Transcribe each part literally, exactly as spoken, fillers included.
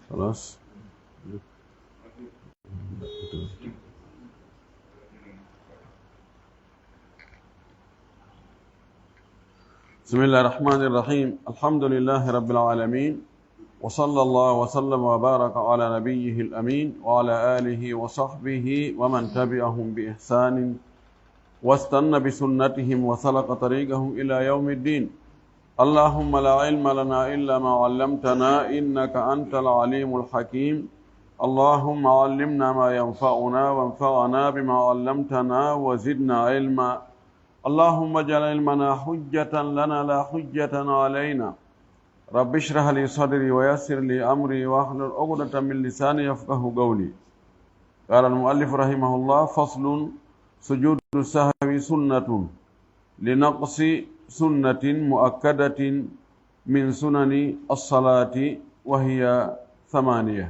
خلاص. بسم الله الرحمن الرحيم. الحمد لله رب العالمين. وصلى الله وسلم وبارك على نبيه الأمين وعلى آله وصحبه ومن تبعهم بإحسان واستن بسنتهم وسلك طريقهم إلى يوم الدين. اللهم لا علم لنا إلا ما علمتنا إنك أنت العليم الحكيم. اللهم علمنا ما ينفعنا وانفعنا بما علمتنا وزدنا علما. اللهم اجعل علمنا حجة لنا لا حجة علينا. رب اشرح لي صدري ويسر لي أمري واحلل عقدة من لساني يفقه قولي. قال المؤلف رحمه الله: فصل: سجود السهو سنة لنقص سنة مؤكدة من سنن الصلاة وهي ثمانية.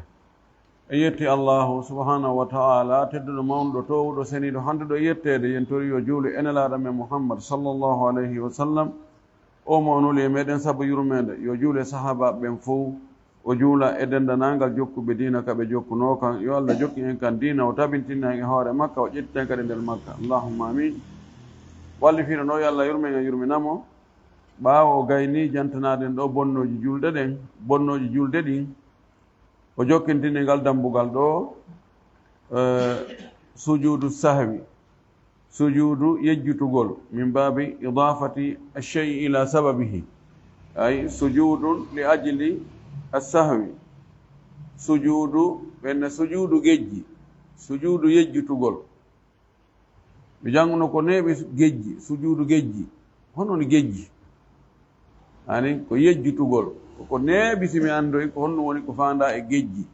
En yetti Allaahu subhaanahu wa ta'aalaa, tedduɗo, mawnuɗo, toowuɗo, seniiɗo, handuɗo e yetteede. Yen tori yo juulu e Nelaaɗo men Muhammad sallallaahu alayhi wa sallam, o mo o nuli e meɗen sabu yurmeende. Yo juulu e sahaabaaɓe ɓen fow, o juula e denndaangal jokkuɓe diina ka ɓe jokkunoo kan. Yo Alla jokkin en kan diina, o tabintina en e hoore makka, o ƴettita en kadi e nder makka. Allahumma amin. Wallifiiɗo no, yo Alla yurmen en, yurmina mo. Ɓaawo o gaynii jantanaade en ɗoo bonnooji julde ɗen, bonnooji julde ɗin, o jokkintini ngal dambugal ɗoo, eh, sujuudu sahwi, sujuudu yejjitugol, min baabi idaafati ash-shay'i ila sababihi, ay sujuudun li ajli as-sahwi, sujuudu, ɓen sujuudu gejji, sujuudu yejjitugol. Mi jannguno ko neeɓi gejji, sujuudu gejji. Honno woni gejji? Ani ko yejjitugol. Ko, ko neeɓi si mi anndoyi ko honno woni ko faandaa e gejji.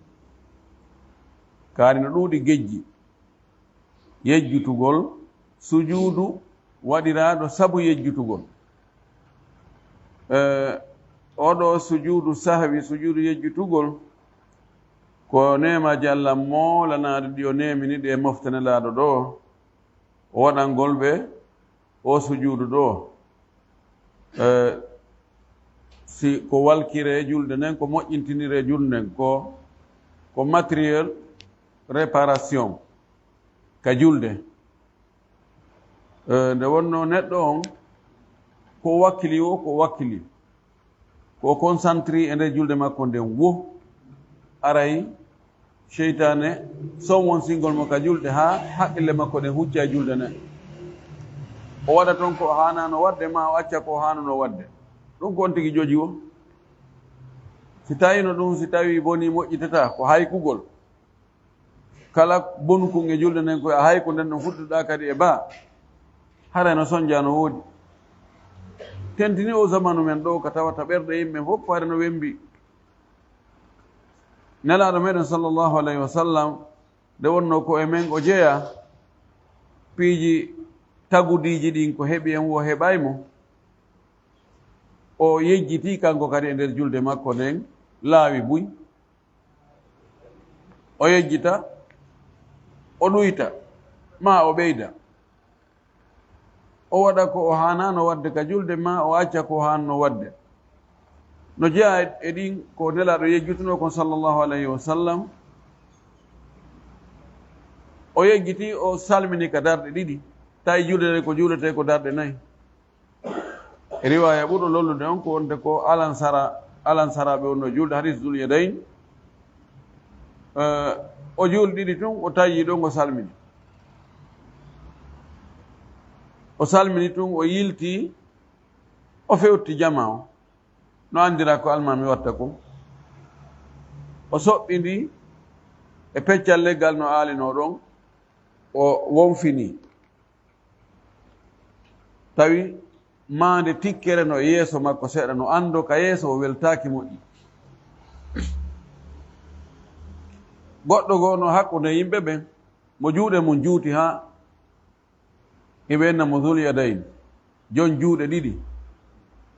Kaari no ɗuuɗi gejji. Yejjitugol, sujuudu waɗiraaɗo sabu yejjitugol. Eh, oo ɗoo sujuudu sahwi, sujuudu yejjitugol, ko neemaaji Alla moolanaaɗi ɗi o neemini ɗi e mofte Nelaaɗo ɗoo, o waɗangol ɓe oo sujuudu ɗoo. Eh, si ko walkiree julde nden, ko moƴƴintiniree julde nden, ko, ko matériel réparation ka julde. Eh, nde wonnoo neɗɗo on, ko wakkili woo, ko wakkili, ko concentré e nder julde makko nden woo, aray seytaane son wonsingol mo ka julde haa haqqille makko ɗen hucca e julde nden. O waɗa ton ko o haanaano waɗde, maa o acca ko o haanunoo waɗde. Ɗun ko on tigi joji woo. Si tawiino ɗun, si tawii bonii, moƴƴitataa, ko haykugol. Kala bonukun e julde nden, ko a hayku nden ɗon fuɗɗuɗaa kadi e baa, haray no sonjaa no woodi. Tentini oo zamanu men ɗoo ka tawata ɓerɗe yimɓe fof haray no wembi. Nelaaɗo meɗen sallallahu alayhi wa sallam, nde wonnoo ko e men o jeyaa, piiji tagudiiji ɗin ko heɓi en woo heɓaay mo, o yejjitii kanko kadi e nder julde makko nden laawi buy. O yejjita, o ɗuyta, maa o ɓeyda. O waɗa ko o haanaano waɗde ka julde, maa o acca ko o haanno waɗde. No jeyaa e, e ɗin ko Nelaaɗo yejjutunoo kon, sallallahu alayhi wa sallam. O yejjiti, o salmini ka darɗe ɗiɗi. Tawi julde nde ko juuletee ko darɗe nayi. E riwaaya ɓurɗo lollude on ko wonde ko alansara, alansaraaɓe wonnoo juulde, hadiis Zul Yadayn. Eh, o juuli ɗiɗi tun, o tawi ɗon, o salmini. O salmini tun, o yilti, o fewti jamaa on. No andiraa ko almaami watta kon. O soɓɓindi e peccal leggal no aalinoo ɗon, o wonfini. Tawi maande tikkere no e yeeso makko seeɗa, no anndoo ka yeeso o weltaaki moƴƴi. Goɗɗo goo no hakkunde yimɓe ɓen, mo juuɗe mun juuti haa hiɓe inna mo Zul Yadayn, jon juuɗe ɗiɗi.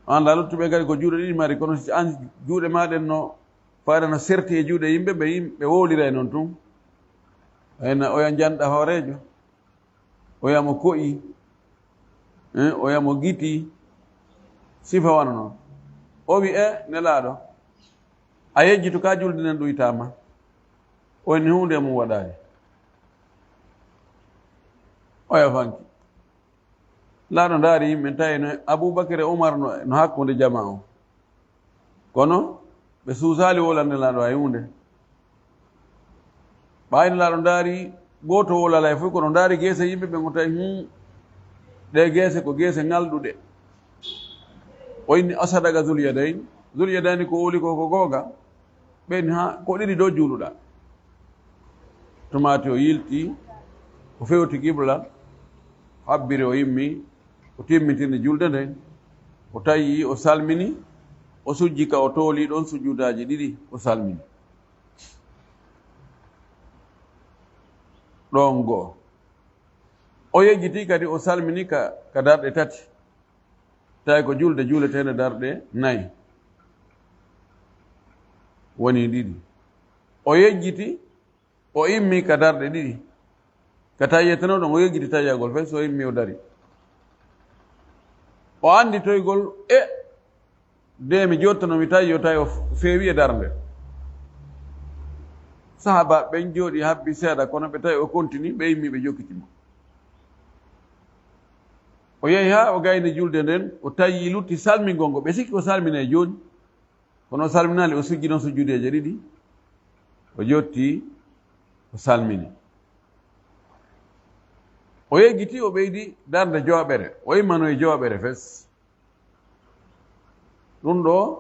O anndaa luttuɓe kadi ko juuɗe ɗiɗi mari, kono si an juuɗe maa ɗen no fayda no serti e juuɗe yimɓe ɓen, yimɓe wowliray non tun. Ɓay no oya njanɗa hooreejo. Oya mo ko'i. Eh, oya mo giti, sifa wano non. O wi, "E, Nelaaɗo, a yejjitu ka julde nden ɗuytaama?" O inni, "Huunde mum waɗaali." Oya fanki. Nelaaɗo ndaari yimɓe, tawi no Abubakar e Umar no, no hakkunde jamaa on. Kono ɓe suusaali wolande Nelaaɗo hay huunde. Ɓaawo Nelaaɗo ndaari, gooto wowlaali hay fof, kono ndaari geese yimɓe ɓen, o tawi, "Hmm, ɗee geese ko geese ŋalɗuɗe." O inni, "Asadaka Zul Yadayn?" Zul Yadayn ko wowli ko, ko goonga. Ɓe inni, "Haa, ko ɗiɗi ɗoo juuluɗaa." Tumaati o yilti, o fewti qibla, habbiri o yimmi, o timmitini julde nden, o tawi, o salmini, o sujji ka o tooli ɗon sujuudaaji ɗiɗi, o salmini. Ɗon go'o. O yejjiti kadi o salmini ka, ka darɗe tati. Tawi ko julde juuleteende darɗe nayi. Woni ɗiɗi. O yejjiti, o immi ka darɗe ɗiɗi. Ka tayyeteno ɗon, o yejjiti tayyagol fes, o immi o dari. O anndi toygol, e, de mi jottono mi tayyo, tawi o feewi e darnde. Sahaaba ɓen jooɗi habbi seeɗa, kono ɓe tawi o kontini, ɓe immi ɓe jokkiti mo. O yehi haa o gayni julde nden, o tawi lutti salmingol ngol. Ɓe sikki o salmina e jooni. Kono o salminaali, o sujji non sujjudeeje ɗiɗi. O jotti, o salmini. O yejjiti, o ɓeydi darnde jooɓere. O immano e jooɓere fes. Ɗun ɗoo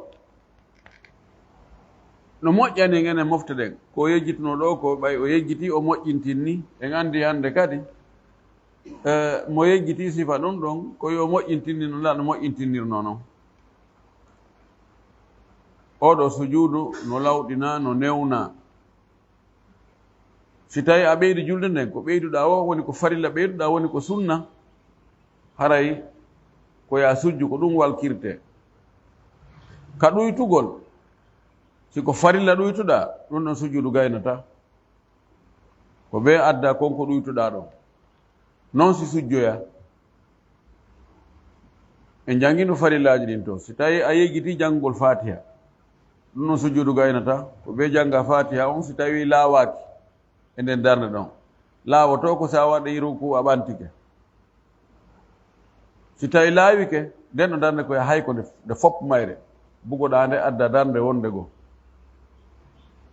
no moƴƴani en enen mofte ɗen. Ko o yejjitunoo ɗoo ko ɓay o yejjiti o moƴƴintin ni. En anndi hannde kadi, eh, mo yejjiti sifa ɗun ɗon, ko yo moƴƴintin ni no la-, no moƴƴintinirnoo non. Oo ɗoo sujuudu no lawɗinaa, no newnaa. Si tawii a ɓeydi julde nden, ko ɓeyduɗaa o woni ko farilla, ɓeyduɗaa woni ko sunna, haray ko yaa sujju, ko ɗun walkirtee. Ka ɗuytugol, si ko farilla ɗuytuɗaa, ɗun ɗon sujuudu gaynataa. Ko bee addaa kon ko ɗuytuɗaa ɗon. Non si sujjoyaa. En janngino farillaaji ɗin to. Si tawii a yejjitii janngugol Faatiha, ɗun non sujuudu gaynataa. Ko bee janngaa Faatiha on si tawii laawaaki e nden darnde ɗon. Laawotoo ko si a waɗii ruku a ɓantike. Si tawii laawike, nden ɗon darnde ko e hay ko nde, nde fop mayre. Bugoɗaa nde adda darnde wonde goo.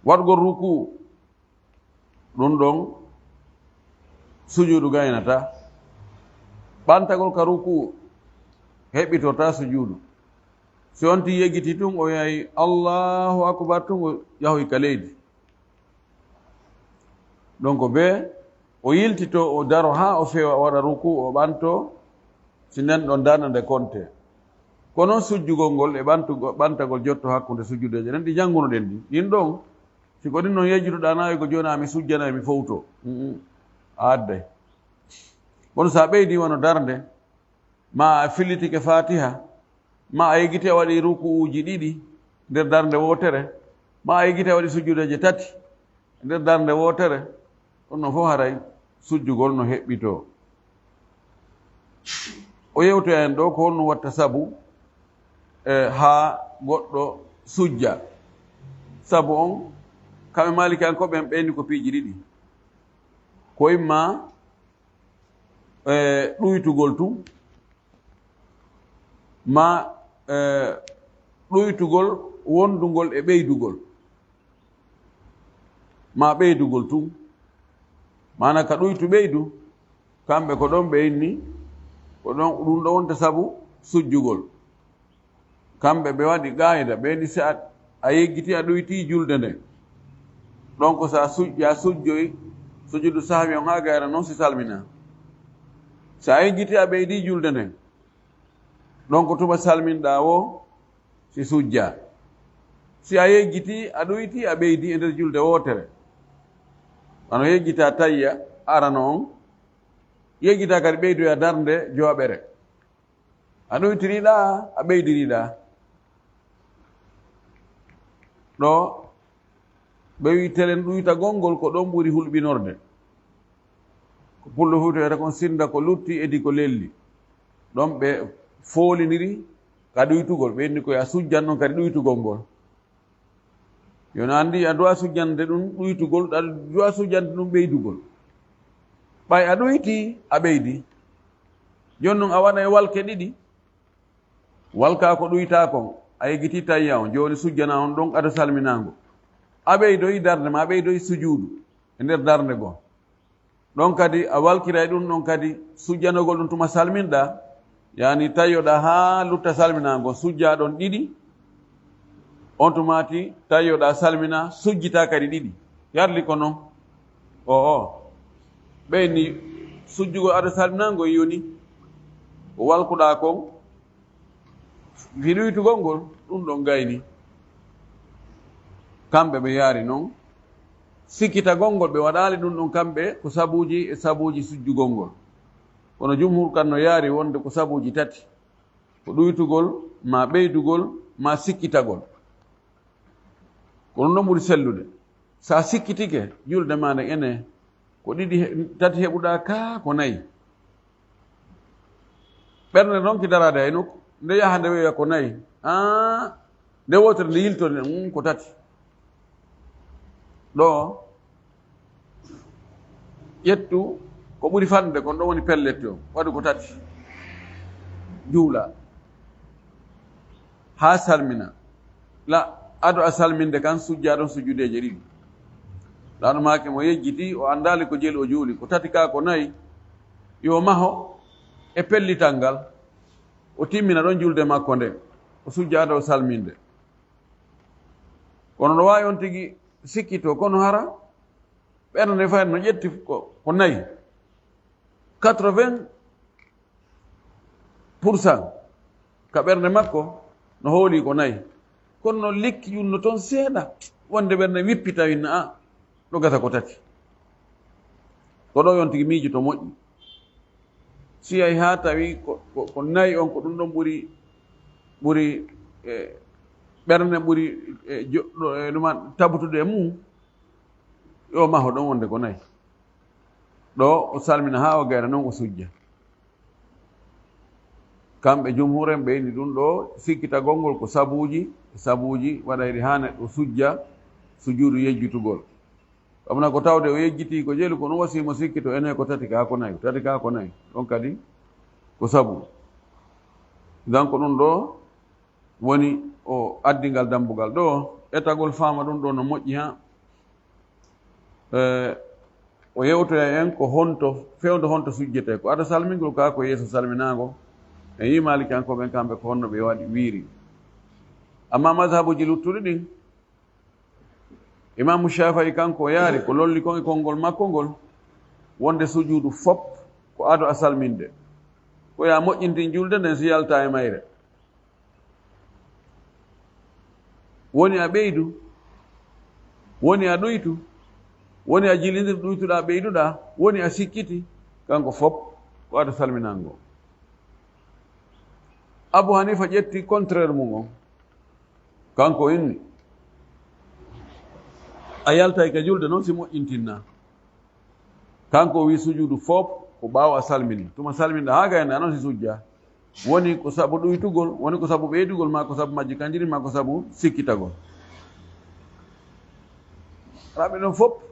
Waɗugol ruku, ɗun ɗon sujuudu gaynataa. Ɓantagol ka ruku heɓɓitortaa sujuudu. Si on tigi yejjiti tun, o yahi Allahu akbar tun, o yahoyi ka leydi. Donc, bee o yiltitoo, o daro haa o fewa, o waɗa ruku, o ɓanto, si nden ɗon darnde nde konte. Kono sujjugol ngol e ɓantugo-, ɓantagol jotto hakkunde sujjudeeje ɗen ɗi janngunoɗen ɗin. Ɗin ɗon, si ko ɗin non yejjituɗaa, naa ko jooni a mi sujjanay, mi fowto. Mm-mm. A adday. Kono si a ɓeydi wano darnde, maa a fillitike Faatiha, maa a yejjiti a waɗi ruku'uuji ɗiɗi nder darnde wootere, maa a yejjiti a waɗi sujjudeeje tati nder darnde wootere, ɗun non fof haray sujjugol no heɓɓitoo. O yewtoya en ɗoo ko honno watta sabu, e, haa goɗɗo sujja. Sabu on, kamɓe Maalikankooɓe ɓen ɓeyni ko piiji ɗiɗi. Ko imma, e, ɗuytugol tun, maa, e, ɗuytugol wondugol e ɓeydugol, maa ɓeydugol tun. Maana ka ɗuytu ɓeydu, kamɓe ko ɗon ɓe inni, ko ɗon, ɗun ɗon wonta sabu sujjugol. Kamɓe ɓe waɗi qaayida, ɓe ni si a, a yejjiti a ɗuytii julde nden. Ɗon ko si a suj-, a sujjoyi sujudu sahwi on haa gayra non si salminaa. Si a yejjiti a ɓeydii julde nden, ɗon ko tuma salminɗaa woo si sujjaa. Si a yejjiti a ɗuytii a ɓeydii e nder julde wootere. Wano yejjitaa tayya arano on, yejjitaa kadi ɓeydoya darnde jooɓere. A ɗuytiriɗaa, a ɓeydiriɗaa. Ɗoo, ɓe wi'i telen ɗuytagol ngol ko ɗon ɓuri hulɓinorde. Ko pullo huutoyata kon sinda ko lutti edi ko lelli. Ɗon ɓe fooliniri ka ɗuytugol, ɓe inni ko yo a sujjan ɗon kadi ɗuytugol ngol. Yo no anndi a duwa sujjande ɗum ɗuytugol, a duwa sujjande ɗum ɓeydugol. Ɓay a ɗuyti, a ɓeydi. Jooni non a waɗa e walke ɗiɗi. Walkaa ko ɗuytaa kon, a yejjitii tayya on, jooni sujjanaa on ɗon ado salminaango. A ɓeydoyi darnde ma, a ɓeydoyi sujuudu e nder darnde goo. Ɗon kadi a walkiray ɗum ɗon kadi sujjanogol ɗum tuma salminɗaa, yani tayyoɗaa haa lutta salminaango, sujjaa ɗon ɗiɗi, on tumaati tayyoɗaa salminaa, sujjitaa kadi ɗiɗi. Yarli ko non? O'o. Ɓeyni sujjugol ado salminaango yoni ko walkuɗaa kon, Fii ɗuytugol ngol, ɗum ɗon gayni. Kamɓe ɓe yaari non. Sikkitagol ngol ɓe waɗaali ɗum ɗon kamɓe ko sabuuji e sabuuji sujjugol ngol. Kono jumhur kan no yaari wonde ko sabuuji tati. Ko ɗuytugol, maa ɓeydugol, maa sikkitagol. Ko ɗum ɗon ɓuri sellude. Sa sikkitike, julde maa nden ene ko ɗiɗi he-, tati heɓuɗaa kaa ko nayi. Ɓernde ronki daraade hay nokku. Nde yaha nde wi'a ko nayi. Aa, nde wootere nde yiltorde, mm, ko tati. Ɗo, ƴettu ko ɓuri fanɗude kon, ɗo woni pellet o. Waɗu ko tati. Juula. Haa salmina. La, ado a salminde kan, sujjaa ɗon sujjudeeje ɗiɗi. Laaɗo maaki mo yejjiti, o anndaali ko jeli o juuli. Ko tati kaa ko nayi, yo maho e pellital ngal. O timmina ɗon julde makko nden. O sujja ado o salminde. Kono no waawi on tigi sikkitoo, kono hara ɓernde fay no ƴetti ko, ko nayi. Quatre-vingts pour cent ka ɓernde makko no hooli ko nayi. Kono no lekki ƴunno toon seeɗa, wonde ɓernde wippi tawi na, a, ɗo gasa ko tati. Ko ɗo yon tigi miijoto moƴƴi. Si yahi haa tawi ko, ko, ko nayi on, ko ɗum ɗon ɓuri, ɓuri, e, ɓernde ɓuri, e, joɗɗo, e, ɗuma tabutude e mum, yo maho ɗon wonde ko nayi. Ɗo o salmina haa o gayna non o sujja. Kamɓe jumhuren ɓe inni ɗum ɗo sikkitagol ngol ko sabuuji, sabuuji waɗayɗi haa neɗɗo sujja sujuudu yejjitugol. Kamna ko tawde o yejjitii ko jelu, kono wasi mo sikkito ene ko tati kaa ko nayi, tati kaa ko nayi. Ɗon kadi ko sabu. Idan ko ɗum ɗo woni o addi ngal dambugal ɗo, etagol faama ɗum ɗo no moƴƴi haa. Eh, o yewtoya en ko honto, fewndo honto sujjetee. Ko ado salmingol kaa ko yeeso salminaango. En yii Maaliki en ko ɓen kamɓe ko honno ɓe waɗi wiiri. Amma mazhabuji luttuɗi ɗin, Imaamu Shaafi'i kanko o yaari ko lolli kon e konngol makko ngol, wonde sujuudu fop ko ado a salminde. Ko ya moƴƴintin julde nden si yalta e mayre. Woni a ɓeydu, woni a ɗuytu, woni a jilindir ɗuytuɗaa ɓeyduɗaa, woni a sikkiti, kanko fop ko ado salminango. Abu Hanifa ƴetti contraire mum on. Kanko inni, a yaltay ka julde non si moƴƴintinna. Kanko o wi sujuudu fop ko ɓaawo a salmini. Tuma salminɗa haa gayna non si sujja. Woni ko sabu ɗuytugol, woni ko sabu ɓeydugol, maa ko sabu majji kanjiri, maa ko sabu sikkitagol. Raɓɓe ɗon fop,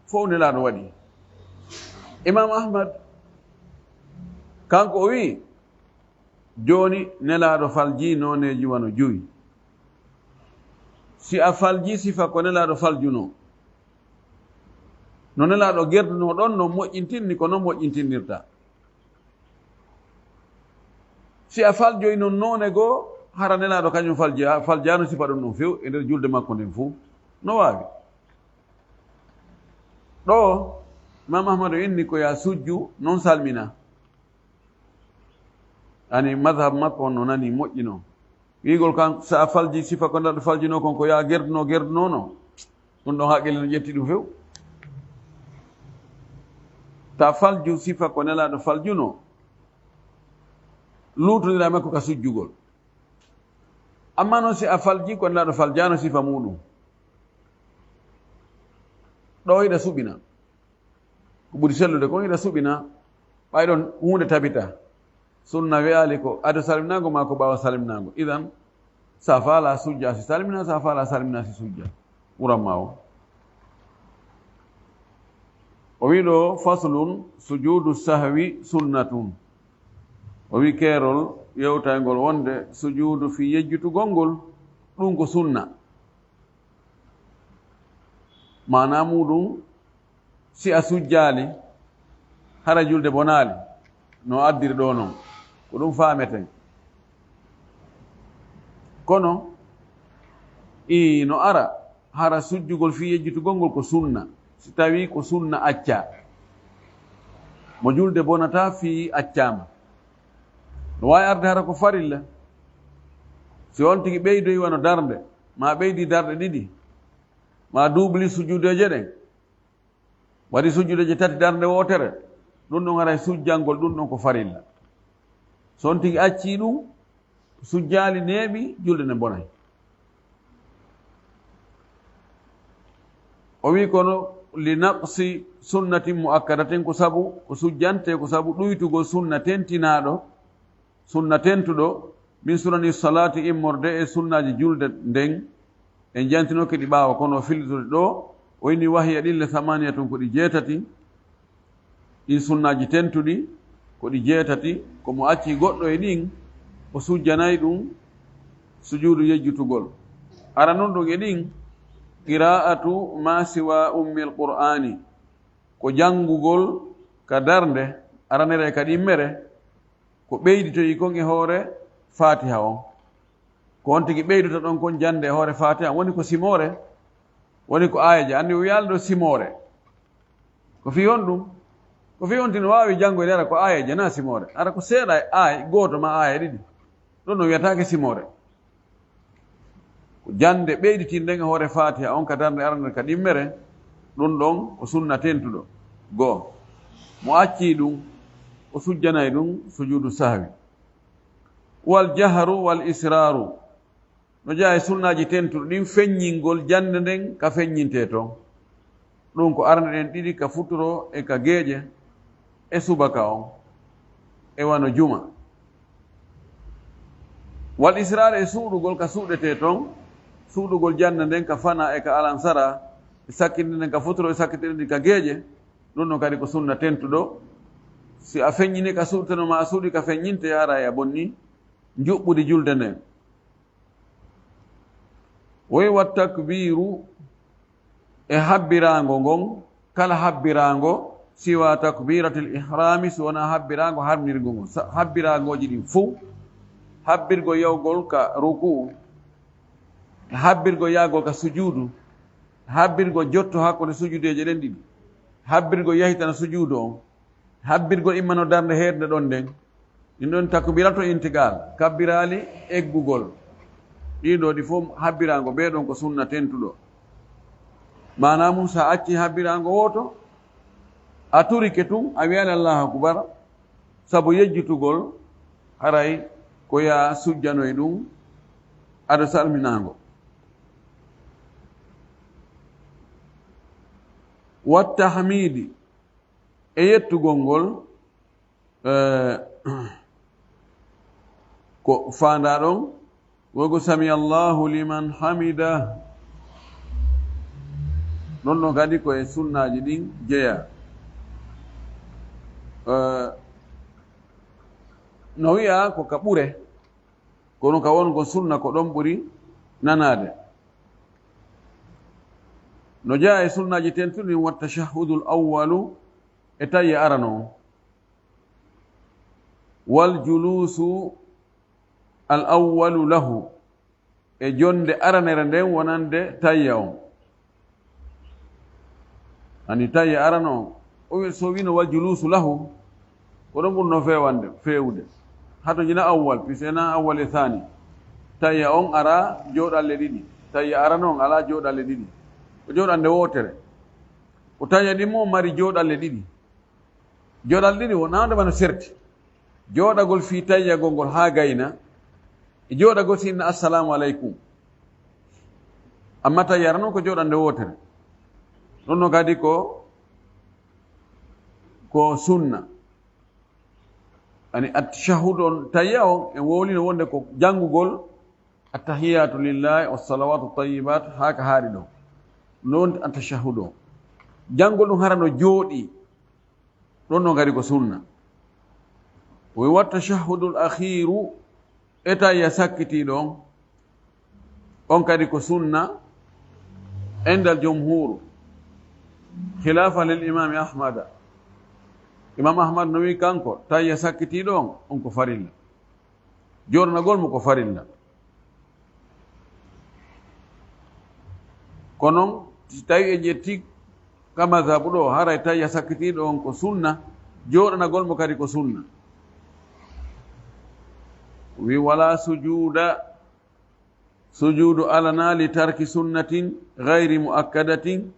fof Nelaaɗo waɗi. Imam Ahmad, kanko o wi, jooni, Nelaaɗo falji nooneeji wano jowi. Si a falji sifa ko Nelaaɗo faljunoo, no Nelaaɗo gerdunoo ɗon, no moƴƴintinni, ko non moƴƴintinnirta. Si a faljoyi non noone goo, hara Nelaaɗo kañum falja-, faljaano sifa ɗum ɗum few e nder julde makko nden fuu. No waawi. Ɗoo, Imam Ahmadu inni ko yaa sujju, non salmina. Ani madhab makko on no nani moƴƴi non. Wiigol kan, so a falji sifa ko Nelaaɗo faljunoo kon, ko yaa gerdunoo, gerdunoo non. Ɗum ɗon haqqille no ƴetti ɗum few. Ta falju sifa ko Nelaaɗo faljunoo, luutondira e makko ka sujjugol. Amma non si a falji ko Nelaaɗo faljaano sifa muuɗum, ɗo hiɗa suɓina. Ko ɓuri sellude kon hiɗa suɓina, ɓay ɗon huunde tabita. Sunna wi'aali ko ado salminaango maa ko ɓaawo salminaango. Idan, si a faalaa sujjaa si salminaa, si a faalaa salminaa si sujjaa. Ɓuran ma o. O wi'i ɗoo, faslun, sujuudu sahwi sunnatun. O wi'i keerol yewtayngol wonde sujuudu fii yejjitugol ngol, ɗun ko sunna. Maanaa muuɗun, si a sujjaali, hara julde bonaali, no addiri ɗoo non. Ko ɗun faameten. Kono, ii, no ara, hara sujjugol fii yejjitugol ngol ko sunna, si tawii ko sunna accaa. Mo julde bonataa fii accaama. No waawi arde hara ko farilla. Si on tigi ɓeydoyi wano darnde, maa ɓeydi darɗe ɗiɗi, maa duubli sujuudeeje ɗen, waɗi sujuudeeje tati darnde wootere, ɗun ɗon haray sujjangol ɗun ɗon ko farilla. Si on tigi accii ɗun, sujjaali neeɓi, julde nden bonay. O wi'i kono li naqsi sunnatin muakkadatin, ko sabu, ko sujjante, ko sabu ɗuytugol sunna tentinaaɗo, sunna tentuɗo, min sunani salaati, immorde e sunnaaji julde nden, en jantinoke ɗi ɓaawo, kono fillitude ɗoo, o inni wahiya ɗin le samaniyatun ko ɗi jeetati, ɗin sunnaaji tentuɗi ko ɗi jeetati, ko mo acci goɗɗo e ɗin, o sujjanay ɗun sujuudu yejjitugol. Aranun ɗun e ɗin, qiraa'atu ma siwa ummil qur'aani, ko janngugol ka darnde aranere e ka ɗimmere, ko ɓeyditoyi kon e hoore Faatiha on. Ko on tigi ɓeydota ɗon kon jannde e hoore Faatiha on, woni ko simoore, woni ko aayeeje. Anndi o wi'aali ɗoo simoore. Ko fii honɗun? Ko fii honti no waawi janngoyde hara ko aayeeje naa simoore? Hara ko seeɗa e aaya gooto maa aaya ɗiɗi. Ɗun no wi'ataake simoore. Ko jannde ɓeyditinɗen e hoore Faatiha on ka darnde aranere ka ɗimmere, ɗun ɗon ko sunna tentuɗo. Goo, mo accii ɗun, o sujjanay ɗun sujuudu sahwi. Wal jahru wal israaru. No jeyaa e sunnaaji tentuɗi ɗin, feññingol jannde nden ka feññintee ton. Ɗun ko arane ɗen ɗiɗi, ka futuro e ka geeƴe e subaka on, e wano juma. Wal israar, e suuɗugol ka suuɗetee ton, suuɗugol jannde nden ka fanaa e ka alansaraa, e sakkitinde nden ka futuro, e sakkitinde nden ka geeƴe, ɗun ɗon kadi ko sunna tentuɗo. Si a feññinii ka suuɗetee non maa a suuɗii ka feññintee, haray a bonnii njuɓɓudi julde nden. Woy wa takbiiru, e habbiraango ngon, kala habbiraango, siwa takbiiratil ihraami, si wonaa habbiraango harmnirgo ngon. Sa-, habbiraangooji ɗin fow, habbirgo yahugol ka ruku'u, habbirgo yahugol ka sujuudu, habbirgo jotto hakkunde sujuudeeje ɗen ɗiɗi, habbirgo yahitana sujuudu on, habbirgo immano darnde heernde ɗon nden. Ɗin ɗon takbiratu intiqal, kabbiraali eggugol. Ɗii ɗoo ɗi fow habbiraango ɓee ɗon ko sunna tentuɗo. Maanaa mun, si a accii habbiraango wooto, a turike tun, a wi'aali Allaahu akbar, sabu yejjitugol, haray ko yo a sujjanoy ɗun ado salminaango. Wa tahmiidi, e yettugol ngol, eh, ko faandaa ɗon, woy ko "Sami Allahu liman hamidah." Ɗon ɗon kadi ko e sunnaaji ɗin jeyaa. Eh, no wi'aa ko ka ɓure, kono ka won ko sunna, ko ɗon ɓuri nanaade. No jeyaa e sunnaaji tentuɗi ɗin, "Wa tashahhudul awwalu", e tayya arano on. "Wal juluusu al awwalu lahu", e jonde aranere nden wonande tayya on. Ani tayya arano on, o wi-, so wino "wal juluusu lahu", ko ɗon ɓurno feewande, feewude. Hato jina awwal, puisque na awwal e saani. Tayya on araa jooɗalle ɗiɗi. Tayya arano on alaa jooɗalle ɗiɗi. Ko jooɗande wootere. Ko tayya ɗin mo mari jooɗalle ɗiɗi. Jooɗalle ɗiɗi wonaa wonde wano serti. Jooɗagol fii tayyagol ngol haa gayna, e jooɗagol si inna "Assalaamu aleykum." Amma tayyara non ko jooɗande wootere. Ɗun non kadi ko, ko sunna. Ani attashahhud on, tayya on, en wowlino wonde ko janngugol, "Attahiyatu lillahi wa salawatu tayyibat," haa ka haari ɗon. Non attashahhud on. Janngol ɗum hara no jooɗii. Ɗon non kadi ko sunna. O wi, "Wa tashahhudul akhiru," e tayya sakkitiiɗo on, on kadi ko sunna, indal jumhur, khilafa lil imami Ahmada. Imam Ahmad no wi kanko, tayya sakkitiiɗo on, on ko farilla. Jooɗanagol mo ko farilla. Ko non, si tawi en ƴetti ka mazhabu ɗo, haray tayya sakkitiiɗo on ko sunna, jooɗanagol mo kadi ko sunna. Wi, "Wala sujuda," sujudu alana, "li tarki sunnatin ghayri muakkadatin,"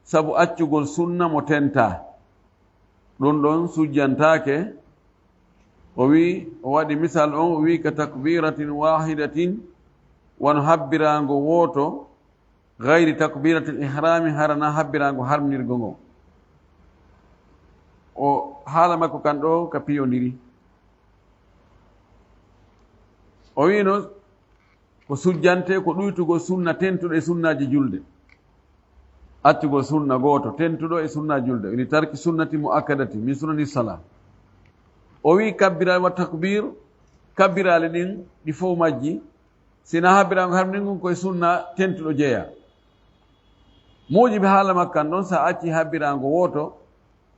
sabu accugol sunna mo tentaa. Ɗun ɗon sujjantaake. O wi, o waɗi misal on, o wi, "Ka takbiratin wahidatin," wano habbiraango wooto, "ghayri takbiratil ihrami," hara na habbiraango harminirgo ngo. O haala makko kan ɗo ka piyondiri. O wiino, ko sujjante ko ɗuytugol sunna tentuɗo e sunnaaji julde. Accugol sunna gooto tentuɗo e sunnaaji julde. Li tarki sunnati muakkadati min sunani sala. O wi kabbiraali wa takbir, kabbiraali ɗin ɗi fow majji, sina habbiraango harminirgo ngun koye sunna tentuɗo jeyaa. Muujibi haala makko kan ɗon, sa acci habbiraango wooto,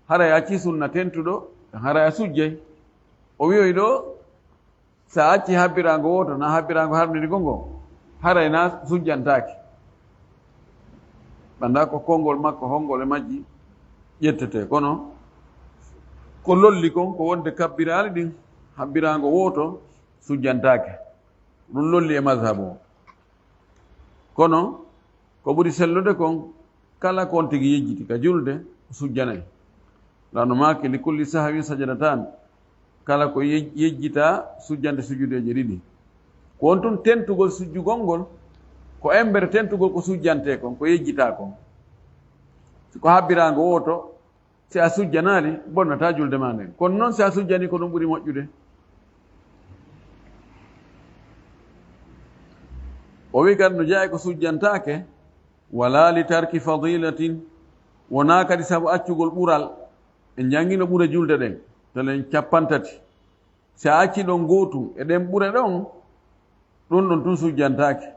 haray acci sunna tentuɗo, haray a sujjay. O wi'oy ɗo, sa acci habbiraango wooto, na habbiraango harminirgo ngo, haray na sujjantaake. Anndaa ko konngol makko honngol e majji ƴettetee, kono ko lolli kon ko wonde kabbiraali ɗin, habbiraango wooto sujjantaake. Ɗun lolli e mazhabu o. Kono ko ɓuri sellude kon, kala ko on tigi yejjiti ka julde, o sujjanay. Laano maaki, "Li kulli sahwin sajadatan." Kala ko yej-, yejjitaa, sujjante sujudeeje ɗiɗi. Ko on tun tentugol sujjugol ngol, ko embere tentugol ko sujjantee kon, ko yejjitaa kon. Si ko habbiraango wooto, si a sujjanaali, bonnataa julde maa nden. Kono non si a sujjanii, ko ɗun ɓuri moƴƴude. O wi'i kadi no jeyaa e ko sujjantaake, "Wala li tarki fadilatin," wonaa kadi sabu accugol ɓural. En janngino ɓure julde ɗen, telen cappanɗe tati. Si a acci ɗon gootun e ɗen ɓure ɗon, ɗun ɗon tun sujjantaake.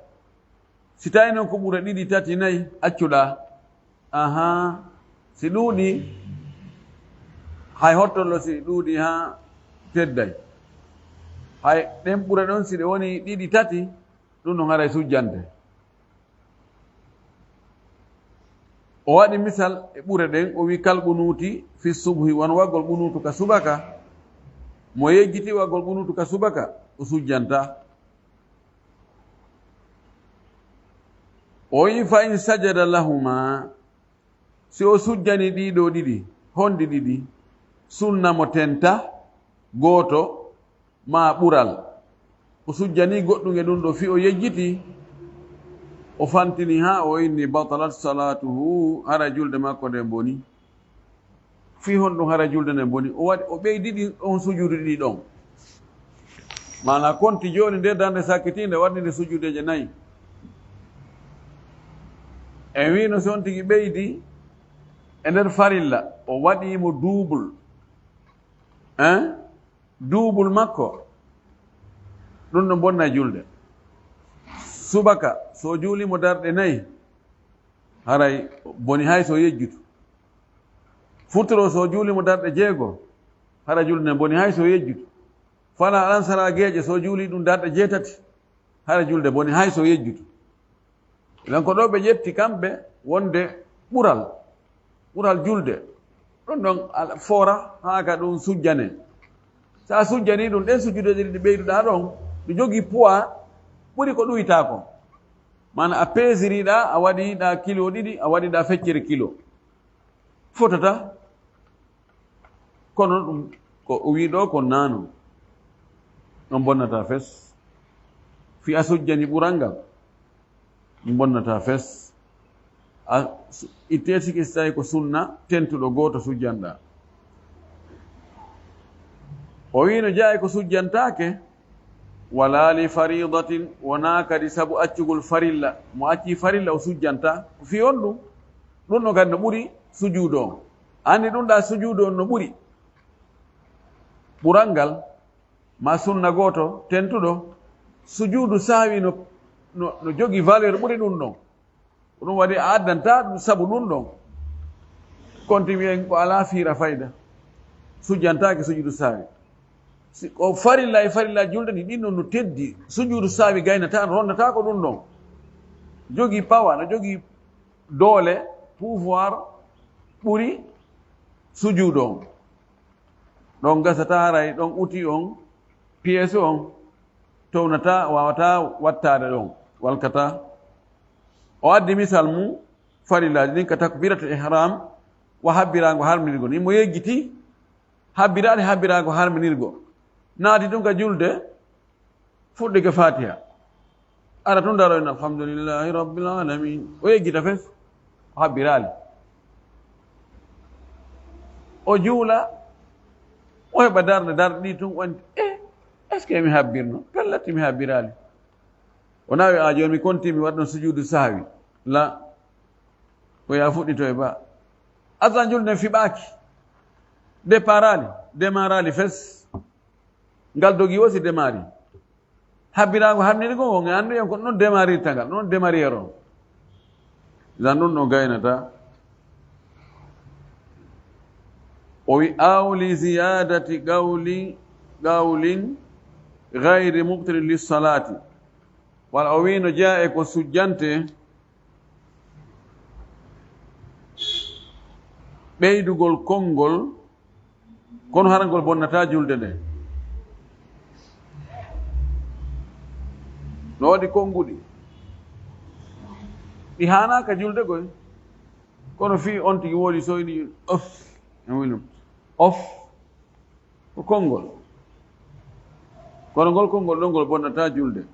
Si tawi non ko ɓure ɗiɗi, tati, nayi accuɗaa, ahaa, si ɗuuɗi, hay hottollo si ɗuuɗi haa tedday. Hay ɗen ɓure ɗon si ɗe woni ɗiɗi, tati, ɗun ɗon haray sujjante. O waɗi misal e ɓure ɗen, o wi'i, "Kal qunuuti fi subhi," wano waggol qunuutu ka subaka. Mo yejjiti waggol qunuutu ka subaka, o sujjantaa. O wi'i, "Fa in sajada lahuma," si o sujjanii ɗii ɗoo ɗiɗi, honɗi ɗiɗi? Sunna mo tenta, gooto, maa ɓural. O sujjanii goɗɗun e ɗun ɗoo, fii o yejjitii, o fantinii haa o inni, "Batalat salaatuhu," hara julde makko nden bonii. Fii honɗun hara julde nden bonii? O waɗi, o ɓeydi ɗin ɗon sujuudu ɗiɗi ɗon. Maanaa konti jooni nde darnde sakkitiinde waɗi nde sujuudeeje nayi. En wi'ino si on tigi ɓeydi e nder farilla, o waɗii mo duubul. Hein? Duubul makko, ɗun ɗon bonnay julde. Subaka, si o juulii mo darɗe nayi, haray bonii hay si o yejjutu. Futuro, si o juulii mo darɗe jeego, hara julde nden bonii hay si o yejjutu. Falaa, alansaraa, geeƴe, si o juulii ɗun darɗe jeetati, hara julde bonii hay si o yejjutu. Ilan ko ɗoo ɓe ƴetti kamɓe wonde ɓural, ɓural julde, ɗun ɗon al-, foora haa ka ɗun sujjanee. Si a sujjanii ɗun, ɗen sujudeeje ɗiɗi ɓeyduɗaa ɗon, no jogii poids ɓuri ko ɗuytaa kon. Maanaa a peesiriɗaa, a waɗiɗaa kilo ɗiɗi, a waɗiɗaa feccere kilo. Fotataa. Kono ɗun ko o wi'i ɗoo kon naano. On bonnataa fes. Fii a sujjanii ɓural ngal, on bonnataa fes. A su-, ittee siki si tawii ko sunna tentuɗo gooto sujjanɗaa. O wi'i no jeyaa e ko sujjantaake, wala li faridatin, wonaa kadi sabu accugol farilla. Mo accii farilla o sujjantaa. Ko fii on ɗun, ɗun ɗon kadi no ɓuri sujuudu on. Anndi ɗun ɗaa sujuudu on no ɓuri. Ɓural ngal, maa sunna gooto tentuɗo, sujuudu sahwi no, no, no jogii valeur ɓuri ɗun ɗon. Ko ɗun waɗi a addantaa ɗun sabu ɗun ɗon. Konti wi'en ko alaa fiira fayda. Sujjantaake sujuudu sahwi. Si ko farilla e farilla julde ni, ɗin ɗon no teddi. Sujuudu sahwi gaynataa, no ronnataako ɗun ɗon. Jogii pawa, no jogii doole, pouvoir, ɓuri sujuudu on. Ɗon gasataa haray, ɗon uti on, piyeesu on, townataa, waawataa wattaade ɗon, walkataa. O addi misal mun farillaaji ɗin ka takbiratul ihram wa habbiraango harminirgo. Ni mo yejjiti, habbiraali habbiraango harminirgo. Naati tun ka julde, fuɗɗike Faatiha. Ara tun daroyna, "Alhamdulillahi Rabbil Alamin." O yejjita fes, o habbiraali. O juula, o heɓa darnde, darnde ɗi tun, o anndi, "Eh, est-ce que mi habbirno? Pellet mi habbiraali." O naawi, "A jooni mi konti mi waɗa ɗon sujuudu sahwi." La, ko yaa fuɗɗito e ba. Asan julde nden fiɓaaki. Déparaali, démarraali fes. Ngal dogi o si démarri. Habbiraango harminirgo on, e anndu en ko non démarrirta ngal, non démarrière on. Idan ɗun ɗon gaynata. O wi, "Aw li ziyadati qawli, qawlin ghayri mubtilin lis salati." Wala o wi no jeyaa e ko sujjante ɓeydugol konngol, kono hara ngol bonnataa julde nden. No waɗi konnguɗi. Ɗi haanaaka julde koy. Kono fii on tigi woodi soyni of. En woni of. Ko konngol. Kono ngol konngol ɗon ngol bonnataa julde.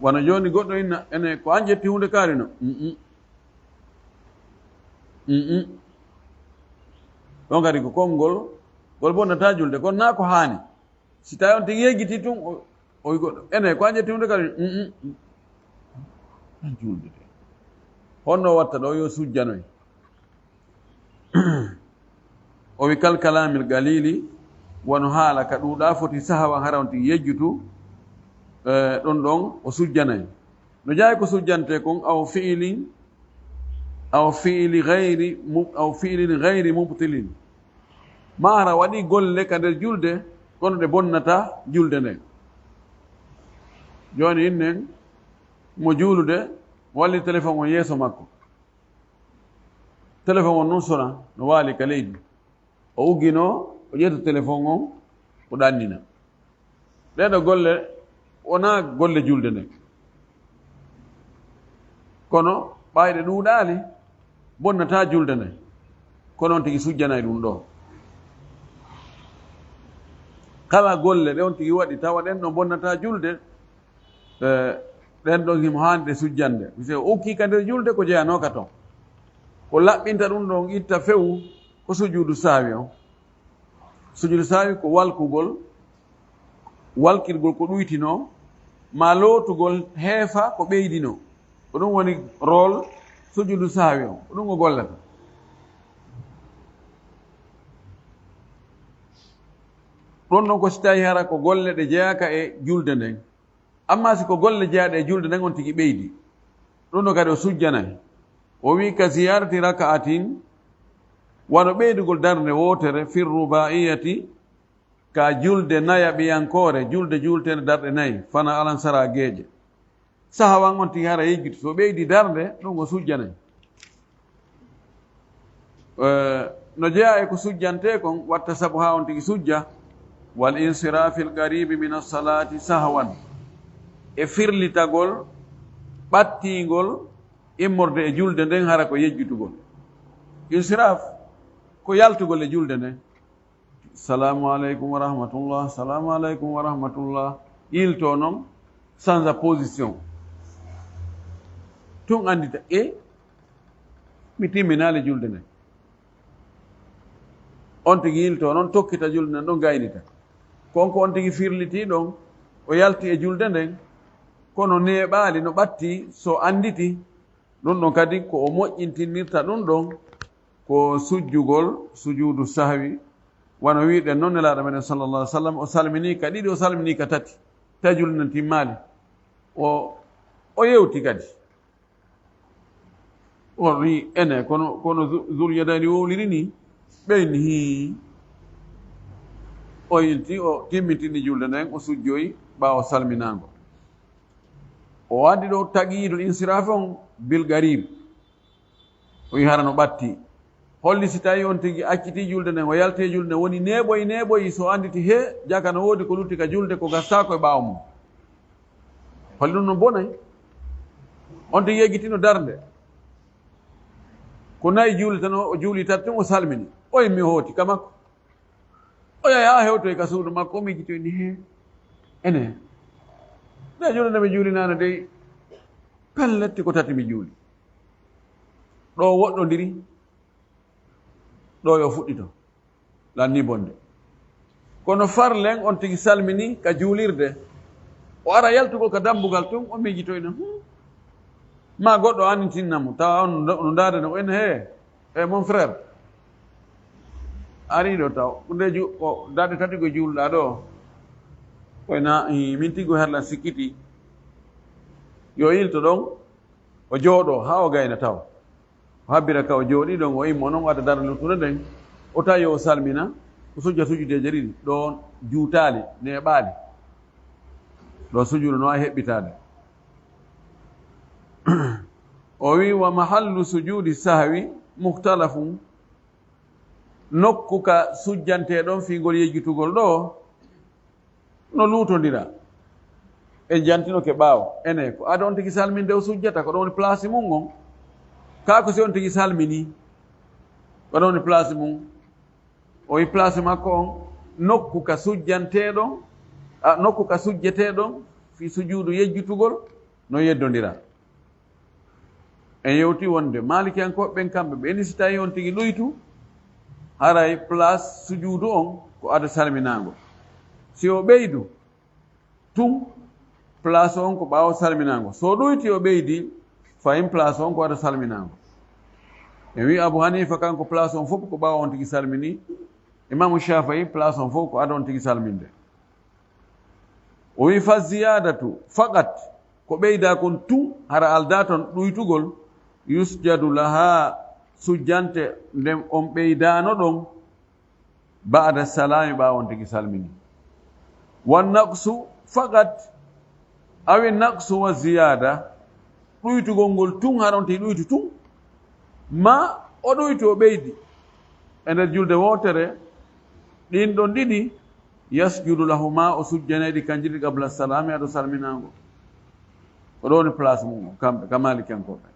Wano jooni goɗɗo inna, ene ko an ƴetti huunde kaari no? Mm-mm. Mm-mm. Ɗon kadi ko konngol, ngol bonnataa julde, kono naa ko haani. Si tawi on tigi yejjiti tun, o, o wi goɗɗo, "Ene, ko an ƴetti huunde kaari?" "Mm, mm." An julde de. Honno watta ɗo? Yo sujjanoy. O wi, "Kal kalaamil qaliili, wano haala ka ɗuuɗaa foti sahwan hara on tigi yejjutu, eh, ɗon ɗon o sujjanay." No jeyaa ko sujjante kon, aw fi'ilin, aw fi'ili ghayri mu-, aw fi'ilin ghayri mubtilin. Maa hara waɗi golle ka nder julde, kono ɗe bonnata julde nden. Jooni innen, mo juulude, walli telefon on yeeso makko. Telefon on non sona, no waali ka leydi. O ugginoo, o ƴetta telefon on, o ɗannina. Ɗee ɗoo golle wonaa golle julde nden. Kono ɓayde ɗuuɗaali, bonnataa julde nden. Kono on tigi sujjanay ɗum ɗoo. Kala golle ɗe on tigi waɗi, tawa ɗen ɗon bonnataa julde, e, ɗen ɗon himo haani ɗe sujjande. Mise o ukkii ka nder julde ko jeyanooka ton. Ko laɓɓinta ɗum ɗon, itta few, ko sujuudu sahwi on. Sujuudu sahwi ko walkugol, walkirgol ko ɗuytinoo, maa lootugol heefa ko ɓeydinoo. Ko ɗum woni rôle sujuudu sahwi on. Ko ɗum o gollata. Ɗum ɗon ko si tawii hara ko golle ɗe jeyaaka e julde nden. Ammaa si ko golle jeyaaɗe e julde nden on tigi ɓeydi, ɗum ɗo kadi o sujjanay. O wi'i, "Ka ziyaadati raka'atin, wano ɓeydugol darnde wootere, fir rubaa'iyati, ka julde nayaɓiyankoore, julde juulteende darɗe nayi, fana alansaraa geeƴe." Sahwan on tigi hara yejjiti, so ɓeydi darnde, ɗum o sujjanay. Eh, no jeyaa e ko sujjantee kon, watta sabu haa on tigi sujja, wal insiraafil qariibi min as-salaati sahwan, e firlitagol ɓattiingol immorde e julde nden hara ko yejjitugol. Insiraaf ko yaltugol e julde nden. "Salaamu aleykum wa rahmatullah, salaamu aleykum wa rahmatullah." Yiltoo non, sanza position. Tun anndita, e, mi timminaali julde nden. On tigi yiltoo non, tokkita julde nden ɗon, gaynita. Ko on ko on tigi firlitii ɗon, o yalti e julde nden, kono neeɓaali no ɓattii, so annditi, ɗun ɗon kadi ko o moƴƴintinirta ɗun ɗon, ko sujjugol sujuudu sahwi, wano wi'uɗen non Nelaaɗo meɗen sallallahu alaihi wasallam, o salminii ka ɗiɗi, o salminii ka tati, tawi julde nden timmaali. O, o yewti kadi. O wi'i, ene, kono, kono Zu-, Zul Yadayni wowliri ni, ɓen hii. O yilti, o timmitini julde nden, o sujjoyi ɓaawo salminaango. O addi ɗo taqyidul insiraf on bil garib. O wi'i hara no ɓatti. Holli si tawi on tigi accitii julde nden, o yalti e julde nden, woni neeɓoyi, neeɓoyi, so annditi he, jaka no woodi ko lutti ka julde, ko gastaako e ɓaawo mum. Holli ɗun no bonay. On tigi yeggitino darnde. Ko nayi juuli tan, o juuli tati tun, o salmini. O immi, o hooti ka makko. O yahi haa hewtoyi ka suudu makko, o miijitoyi ni, hee, ene, nde julde nde mi juuli naane dey, pellet ko tati mi juuli. Ɗo woɗɗondiri, ɗo yo fuɗɗito. Lanni bonde. Kono farlen on tigi salmini ka juulirde. O ara yaltugol ka dambugal tun, o miijitoyna, hmm, maa goɗɗo annitinna mo, tawa on no, no ndaade no, en, hee, e mon frère. Ari ɗo taw, ko nde ju-, ko daɗe tati ko juulɗaa ɗo. Koy na, ii, min tigi ko herlan sikkiti. Yo ilto ɗon, o jooɗoo haa o gayna taw. O habbira ka o jooɗii ɗon, o immo non, o adda darnde luttunde nden. O tawi o salmina, o sujja sujudeeje ɗiɗi. Ɗon juutaali, neeɓaali. Ɗo sujuudu no waawi heɓɓitaade. O wi'i, "Wa mahallu sujuudi sahwi mukhtalafun." Nokku ka sujjantee ɗon fii ngol yejjitugol ɗoo, no luutondira. En jantinoke ɓaawo. Ene, ko ado on tigi salminde o sujjata, ko ɗon woni place mun on. Kaa ko si on tigi salmini, ko ɗon woni place mun. O wi place makko on, nokku ka sujjantee ɗon, a, nokku ka sujjetee ɗon, fii sujuudu yejjitugol, no yeddondira. En yewti wonde Maalikiyankooɓe ɓen kamɓe, ɓe ni si tawi on tigi ɗuytu, haray place sujuudu on ko ado salminaango. Si o ɓeydu tun, place on ko ɓaawo salminaango. So o ɗuyti o ɓeydi, fahin place on ko ado salminaango. En wi Abu Hanifa kanko place on fof ko ɓaawo on tigi salmini. Imaamu Shafi'i place on fof ko ado on tigi salminde. O wi, "Fa ziyaadatu faqat, ko ɓeydaa kon tun, hara aldaa ton ɗuytugol, yusjadu lahaa, sujjante nden on ɓeydaano ɗon, ba'da salaami, ɓaawo on tigi salmini. Wa naqsu faqat, awi naqsu wa ziyaada, ɗuytugol ngol tun, hara on tigi ɗuytu tun, maa o ɗuytu o ɓeydi e nder julde wootere, ɗin ɗon ɗiɗi, yasjudu lahumaa, o sujjanay ɗi kanji ɗiɗi qabla salaami, ado salminaango." Ko ɗo woni place mum on, kamɓe, ka Maalikiyankooɓe.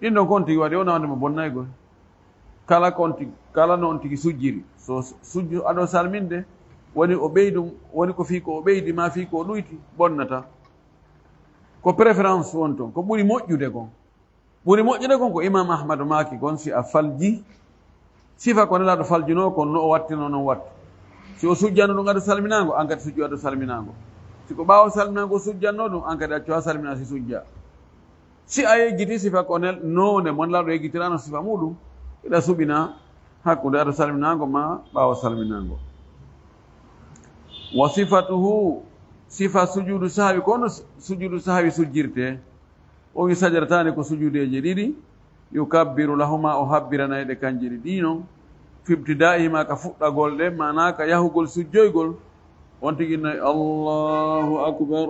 Ɗin ɗon ko on tigi waɗi, wona wonde mo bonnaygol. Kala ko on tigi, kala no on tigi sujjiri. So sujju ado salminde, woni o ɓeydu, woni ko fii ko o ɓeydi, maa fii ko o ɗuyti, bonnata. Ko préférence won ton, ko ɓuri moƴƴude kon. Ɓuri moƴƴude kon ko Imam Ahmadu maaki kon, si a falji sifa ko Nelaaɗo faljunoo kon, no o wattinoo non wattu. Si o sujjano ɗum ado salminaango, an kadi sujju ado salminaango. Si ko ɓaawo salminaango o sujjannoo ɗum, an kadi accu haa salminaa si sujja. Si a yejjiti sifa ko nel-, noone mo Nelaaɗo yejjitirano sifa muɗum, hiɗa suɓina hakkunde ado salminaango maa ɓaawo salminaango. Wa sifatuhu, sifa sujuudu sahwi, ko no sujuudu sahwi sujjirtee. O wi sajadataani ko sujuudeeje ɗiɗi, yukabbiru lahumaa, o habbiranay ɗe kanje ɗiɗi non, fi ibtidaa'ihima, ka fuɗɗagol ɗe, maanaa ka yahugol sujjoygol, on tigi innay, "Allahu akbar."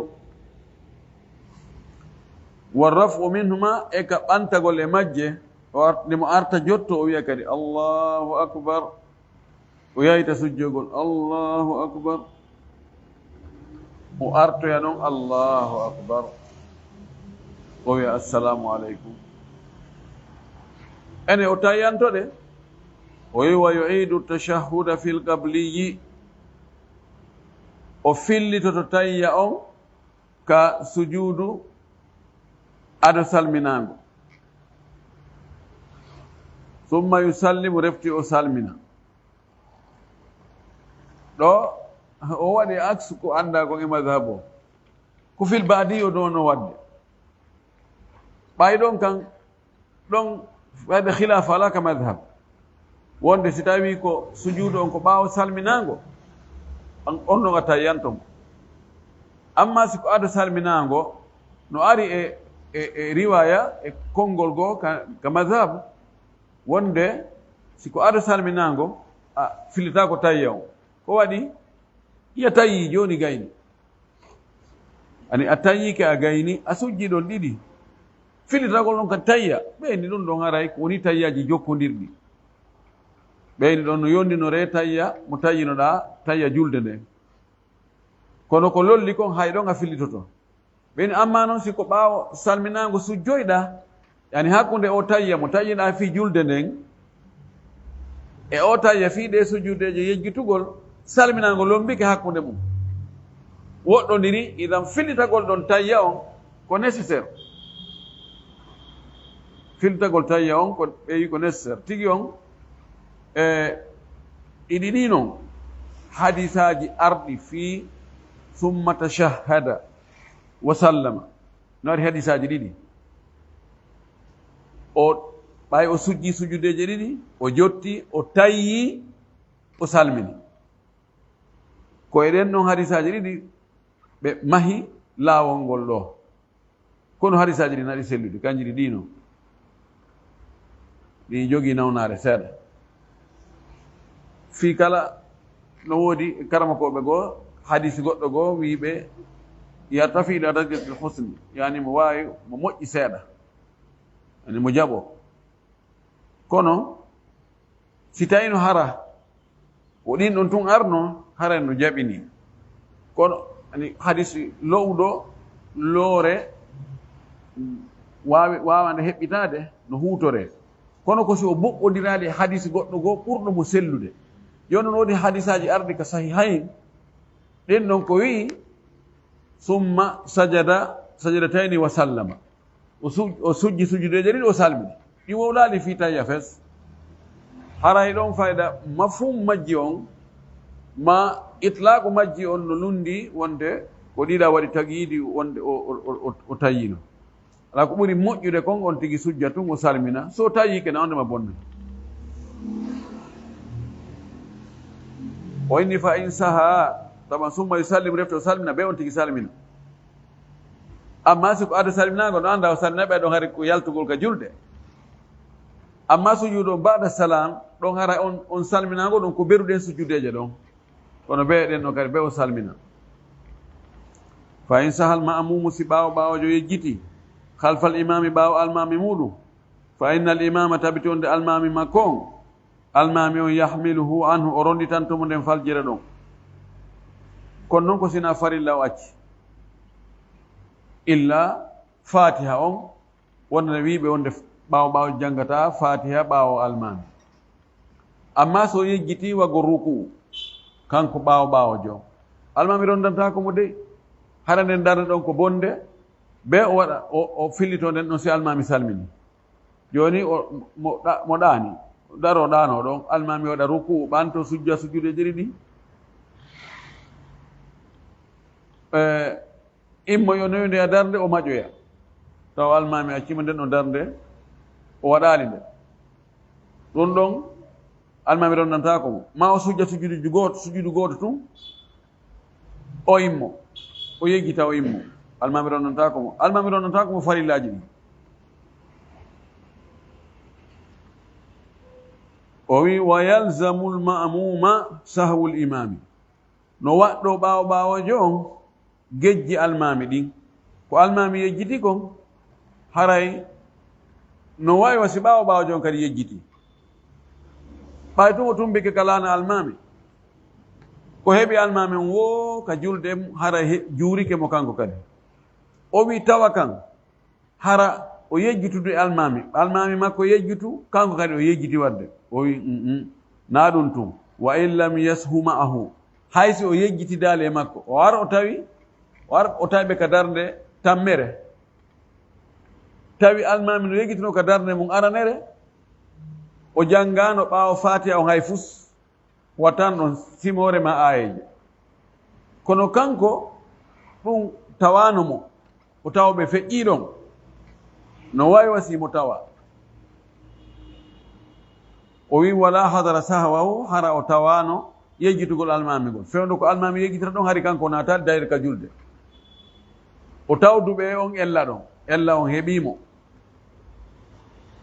Wa raf'u minhuma, e ka ɓantagol e majje, o art-, nde mo arta jotto, o wi'a kadi, "Allahu akbar." O yahita sujjogol, "Allahu akbar." O artoya non, "Allahu akbar." O wi'a, "Assalamu aleykum." Ene o tayyanto ɗe. O wi'a, "Wa yu'idu tashahhuda fil qabliyi." O fillitoto tayya on ka sujuudu ado salminaango. Summa yusallimu, refti o salmina. Ɗo, o waɗi aksu ko anndaa kon e madhab o. Ko fil baadi o ɗon no waɗde. Ɓay ɗon kan, ɗon waɗde khilaafa alaa ka madhab. Wonde si tawii ko sujuudu on ko ɓaawo salminaango, on, on non a tayyanto mo. Amma si ko ado salminaango, no ari e, e, e riwaaya, e konngol goo ka, ka madhab, wonde si ko ado salminaango, a fillitaako tayya on. Ko waɗi? Hiya tayyi jooni gayni. Ani a tayyike a gayni, a sujji ɗon ɗiɗi. Fillitagol ɗon ka tayya, ɓeyni ɗum ɗon haray ko woni tayyaaji jokkondirɗi. Ɓeyni ɗon no yondinoree tayya mo tayyinoɗaa, tayya julde nden. Kono ko lolli kon hay ɗon a fillitoto. Ɓen amma non si ko ɓaawo salminaango sujjoyɗaa, yani hakkunde o tayya mo tayyiɗaa fii julde nden, e o tayya fii ɗee sujjudeeje yejjitugol, salminaango lombike hakkunde mum. Woɗɗondiri, idan fillitagol ɗon tayya on ko nécessaire. Fillitagol tayya on ko ɓeyi ko nécessaire. Tigi on, e, iɗi ɗi non, hadisaaji arɗi fii summa tashahhada wa sallama. No waɗi hadisaaji ɗiɗi. O, ɓay o sujji sujudeeje ɗiɗi, o jotti, o tayyi, o salmini. Ko e ɗen ɗon hadisaaji ɗiɗi ɓe mahi laawol ngol ɗoo. Kono hadisaaji ɗi naɗi sellude, kanji ɗi ɗiino. Ɗi jogii nawnaare seeɗa. Fii kala no woodi karamokooɓe goo, hadisi goɗɗo goo wiiɓe, "Yartafi ila darajatil husni", yani mo waawi, mo moƴƴi seeɗa. Yani mo jaɓo. Kono, si tawino hara ko ɗin ɗon tun arno, haray no jaɓini. Kono, ani, hadisi lo'uɗo, loore, waawi, waawande heɓɓitaade, no huutoree. Kono ko si o boɓɓondiraali e hadisi goɗɗo goo ɓurɗo mo sellude. Jooni non woodi hadisaaji arɗi ka Sahihayn, ɗin ɗon ko wi'i, "Summa sajada sajadatayni wa sallama." O su-, o sujji sujudeeje ɗiɗi, o salmini. Ɗi wowlaali fii tayya fes. Haray ɗon fayda mafhum majji on, ma itlaqu majji on no lundi wonde ko ɗiɗa waɗi tagiidi wonde o, o, o, o, o tayyino. Alaa ko ɓuri moƴƴude kon, on tigi sujja tun, o salmina. So tayyike na, on ɗema bonna. O inni fa in saha, taban summa yusallim, refti o salmina, be on tigi salmina. Amma si ko ado salminaango, no annda o salmina ɓe ɗon hari ko yaltugol ka julde. Amma sujuudu on ba'da salam, ɗon hara on, on salminaango ɗon ko beruɗen sujudeeje ɗon. Kono be ɗen ɗon kadi be o salmina. Fa in sahal ma'mumu, si ɓaawo ɓaawojo yejjiti, khalfal imami, ɓaawo almami muɗum, fa innal imama, tabiti on de almami makko on, almaami on yahmiluhu anhu, o ronditanto mo nden faljere ɗon. Kono non ko sina farilla o acci. Illa Fatiha on, wonana wiiɓe wonde ɓaawo ɓaawo jangata Fatiha ɓaawo almaami. Amma so yejjiti wago ruku, kanko ɓaawo ɓaawo jo, almaami rondantaako mo dey. Hara nden darnde ɗon ko bonde, be o waɗa, o, o fillito nden ɗon si almaami salmini. Jooni o, mo ɗa-, mo ɗaani, daro ɗaano ɗon, almaami waɗa ruku'u, ɓanto sujja sujude ɗiɗi ɗi. E, immo yo noyde e darnde, o maƴoya. Tawa almaami accimo nden o darnde, o waɗaali nde. Ɗum ɗon, almaami ronnantaako mo. Ma o sujja sujudu gooto, sujudu gooto tun, o immo, o yejjita, o immo. Almaami ronnantaako mo. Almaami ronnantaako mo farillaaji ɗin. O wi, "Wa yalzamul ma'muma sahwul imami." No waɗɗo ɓaawo ɓaawojo on gejji almaami ɗin. Ko almaami yejjiti kon, haray no wayi wa si ɓaawo ɓaawojo on kadi yejjiti. Ɓay tun o tumbike ka laana almaami. Ko heɓi almaami on woo ka julde, haray he-, juurike mo kanko kadi. O wi tawa kan, hara o yejjitude almaami, almaami makko yejjitu, kanko kadi o yejjiti waɗde. O wi, "Mm, mm, naa ɗum tun. Wa in lam yashu ma'ahu." Hay si o yejjitidaali e makko, o ar o tawi, o ar o tawi ɓe ka darnde tammere. Tawi almaami no yejjitino ka darnde mum aranere, O janngaano ɓaawo Faatiha on hay fus, watan ɗon simoore maa aayeeje. Kono kanko, ɗun tawaano mo, o tawa ɓe feƴƴii ɗon, no waawi wa si mo tawa. O wi'i, "Wala hadara sahwahu", hara o tawaano yejjitugol almaami ngol. Fewndo ko almaami yejjitata ɗon, hari kanko naataali dayir ka julde. O tawdu ɓe on ella ɗon, ella on heɓii mo,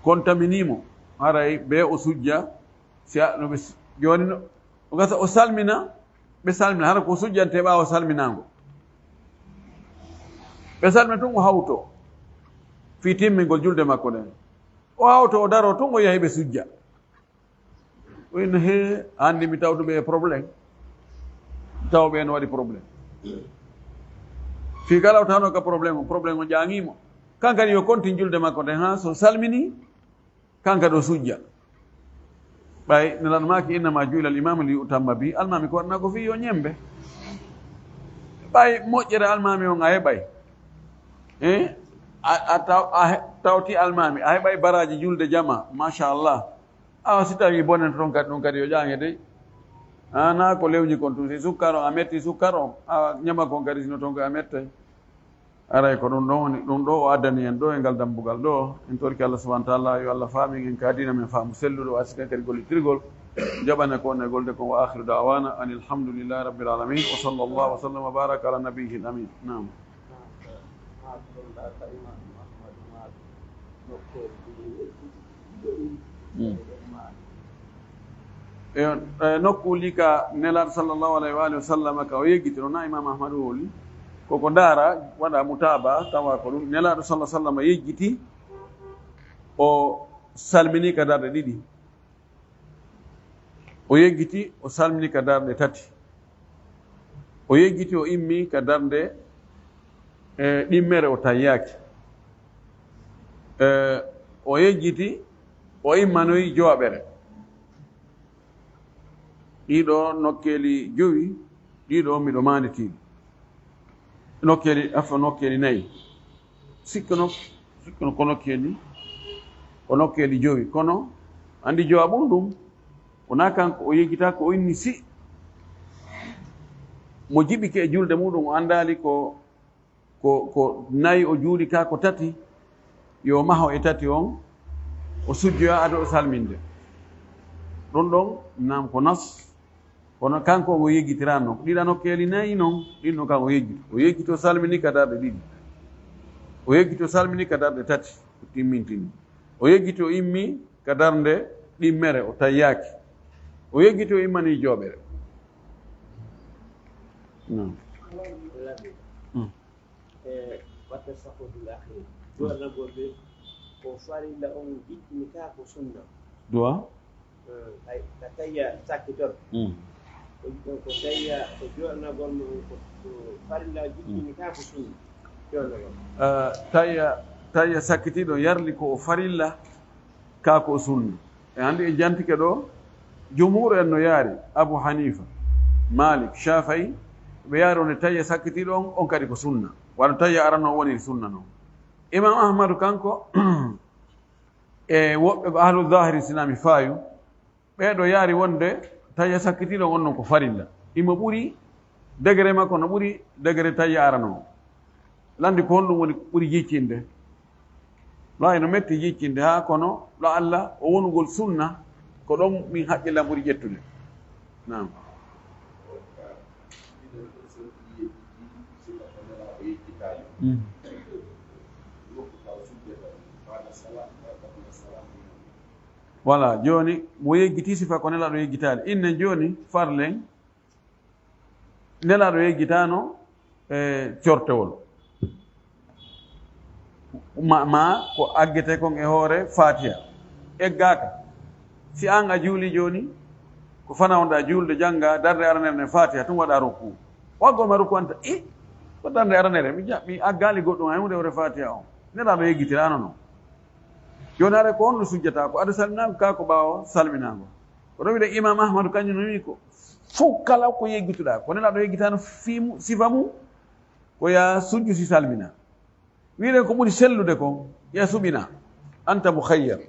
kontaminii mo, haray bee o sujja, si a, no ɓe s-, jooni no, o gasa o salmina, ɓe salmina, hara ko sujjante ɓaawo salminaango. Ɓe salmina tun o hawto, fii timmingol julde makko nden. O hawto, o daro tun o yahi ɓe sujja. O inno, "Hee, anndi mi tawdu ɓe e problème." Taw ɓe no waɗi problème. Fii kala o tawno ka problème o, problème o ƴaŋii mo. Kan kadi yo kontin julde makko nden, haa so salmini, kan kadi o sujja. Ɓay Nelaaɗo maaki, "Innama ju'ila al-imamu li yu'tamma bi." Almaami ko waɗanaa ko fii yo ñembe. Ɓay moƴƴere almaami on a heɓay. Eh? A, a taw-, a he-, tawti almaami, a heɓay baraaji julde jama, machallah. Awa si tawii bonata ton kadi, ɗun kadi yo ƴaŋe dey. Hana ko lewñi kon tun, si sukkar on a metti sukkar on, awa ñama kon kadi sino ton ko a mettay. Aray ko ɗun ɗon woni, ɗun ɗoo o addani en ɗoo e ngal dambugal ɗoo. En torki Allah subhanahu wa ta'ala, yo Allah faamin en ka diina men faamu selluɗo, o arsiken kadi gollitirgol. Jaɓane ko on e golde kon. Wa akhiru da'wana anil hamdulillahi rabbil alamin. Wa sallallahu wa sallam wa baraka ala nabiyyil amin. Naam. Mm. E, e nokkuuli ka Nelaaɗo sallallahu alayhi wa alihi wa sallam ka o yejjiti, no na Imam Ahmadu woni, ko ko ndaara, waɗa mutaaba, tawa ko ɗun Nelaaɗo sallallahu alayhi wa sallam yejjiti, o salmini ka darɗe ɗiɗi. O yejjiti, o salmini ka darɗe tati. O yejjiti, o immi ka darnde, e, ɗimmere, o tayyaaki. E, o yejjiti, o immanoyi jowaɓere. Ɗii ɗoo nokkeeli jowi, ɗii ɗoo miɗo maanditii ɗi. Nokkeeli, afo nokkeeli nayi. Sikkuno, sikkuno ko nokkeeli, ko nokkeeli jowi. Kono, anndi jowa ɓurɗum, wonaa kanko o yejjitaa ko o inni si mo jiɓike e julde muɗum, o anndaali ko, ko, ko nayi o juuli ka ko tati, yo maho e tati on, o sujjoya ado o salminde. Ɗon ɗon, naam ko nas, Kono kanko o yejjitiraano. Ɗiɗa nokkeeli nayi non, ɗin non kan o yejjiti. O yejjiti o salmini ka darɗe ɗiɗi. O yejjiti o salmini ka darɗe tati, o timmintini. O yejjiti o immi ka darnde ɗimmere, o tayyaaki. O yejjiti o immani joobere. Non. Mm. E, wa tashahhudul akhir. Du'anagol ɓe ko farilla on jippini ka ko sunna. Du'a? Mm, ay, ka tayya sakkitol. Mm. Ko, ko tayya, ko du'anagol mo ko, ko farilla jippini ka ko sunna. Du'anagol. Eh, tayya, tayya sakkitiiɗo yarli ko o farilla. Kaa ko sunna. E hannde en jantike ɗoo, jumhuur en no yaari, Abu Hanifa, Malik, Shafi'i, ɓe yaari wonde tayya sakkitiiɗo on, on kadi ko sunna. Wano tayya arano on woniri sunna non. Imam Ahmadu kanko, e woɓɓe ɓe ahlu zahiri sinami faayu, ɓee ɗoo yaari wonde tayya sakkitiiɗo on non ko farilla. Imo ɓuri, degere makko no ɓuri degere tayya arano on. Lanndi ko honɗum woni ɓuri jiccinde? Ɗo ay no metti jiccinde haa kono ɗo Alla o wonugol sunna, ko ɗon min haqqillan ɓuri ƴettude. Naam. Mm. Voilà, jooni mo yejjiti sifa ko Nelaaɗo yejjitaali. Innen jooni farlen Nelaaɗo yeggitaano e cortewol. Ma, ma ko aggete kon e hoore Faatiha. Eggaaka. Si an a juuli jooni, ko fana wonɗa juulde, jannga darnde aranere nden Faatiha, tun waɗa rukuu. Waggo ma rukuu anta, i, ko darnde aranere, mi ja-, mi aggaali goɗɗum, hay huunde hoore Faatiha on. Nelaaɗo yeggitiraano non. Jooni haray ko honno sujjata? Ko ado salminaango, kaa ko ɓaawo salminaango? Ko ɗon wi'de Imam Ahmadu, kañum no wi'i ko fow kala ko yeggituɗaa, ko Nelaaɗo yeggitaano fii mu-, sifa mum, ko yaa sujju si salmina. Wi'de ko ɓuri sellude kon, yaa suɓina. Anta mukhayyar.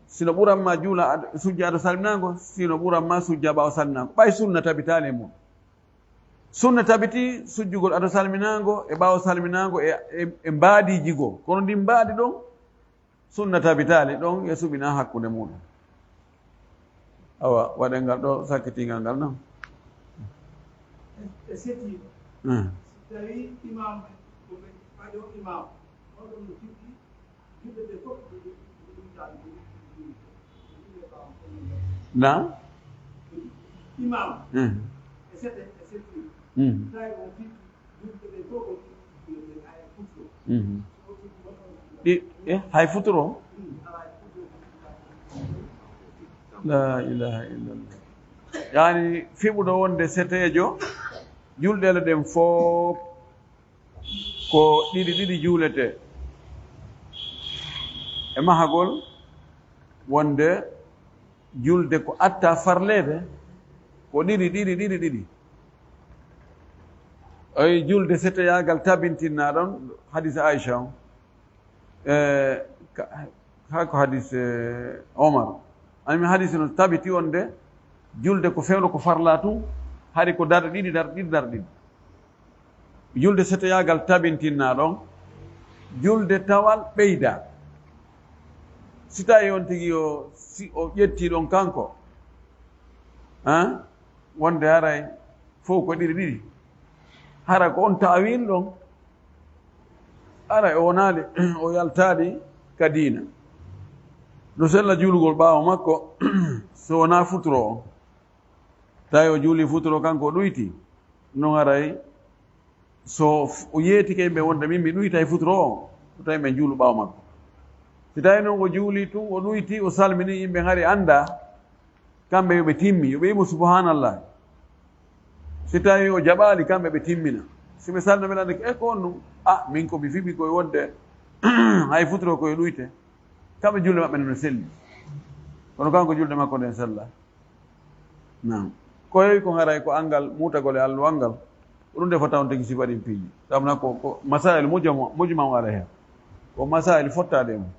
Si no ɓuran ma juula ad-, sujja ado salminaango, si no ɓuran ma sujja ɓaawo salminaango. Ɓay sunna tabitaali e mun. Sunna tabiti sujjugol ado salminaango e ɓaawo salminaango e, e, e mbaadiiji goo. Kono ndin mbaadi ɗon, sunna tabitaali ɗon e suɓina hakkunde muɗum. Awa, waɗen ngal ɗo sakkitingal ngal non. E seti, hmm, si tawi imam ko ɓe ɓaɗo imam, on ɗon no fiɓi. Naam. Hmm. Hmm. Hmm. Ɗi, eh, hay futuro? La ilaha illallah. Yaani, fiɓuɗo wonde seteejo, julɗeele ɗen fof ko ɗiɗi ɗiɗi juuletee. E mahagol wonde julde ko atta farleede ko ɗiɗi, ɗiɗi, ɗiɗi, ɗiɗi. Oy julde seteyaagal tabintinnaa ɗon, hadis Aisha on. E, ka-, haa ko hadis, e, Omar. Ani mi hadis no tabiti wonde julde ko fewndo ko farla tun, hari ko darɗe ɗiɗi, darɗe ɗiɗi, darɗe ɗiɗi. Julde seteyaagal tabintinnaa ɗon, julde tawal ɓeydaa. Si tawi on tigi o, si o ƴetti ɗon kanko, han, wonde haray fow ko ɗiɗi ɗiɗi. Hara ko on ta'wil ɗon, haray o wonaali, o yaltaali ka diina. No sella juulugol ɓaawo makko, so wonaa futuro on. Tawi o juuli futuro kanko o ɗuyti, non haray so f-, o yeetike yimɓe wonde min mi ɗuytay futuro on, ko tawi ɓe juulu ɓaawo makko. Si tawi non o juuli tun, o ɗuyti, o salmini, yimɓe ngari anndaa, kamɓe yo ɓe timmi, yo ɓe wi'u mo subhanallah. Si tawi o jaɓaali, kamɓe ɓe timmina. Si ɓe salmina, ɓe lanndike, e ko on ɗun? A, min ko mi fiɓi ko e wonde hay futuro ko e ɗuyte. Kamɓe julde maɓɓe nden no selli. Kono kanko julde makko nden sellaa. Naam. Ko heewi kon haray ko anngal muutagol e alluwal ngal. Ko ɗun defata on tigi sifa ɗin piiji. Sabu na ko, ko masaa'il mujma-, mujma'un alayha. Ko masaa'il fottaaɗe e mun.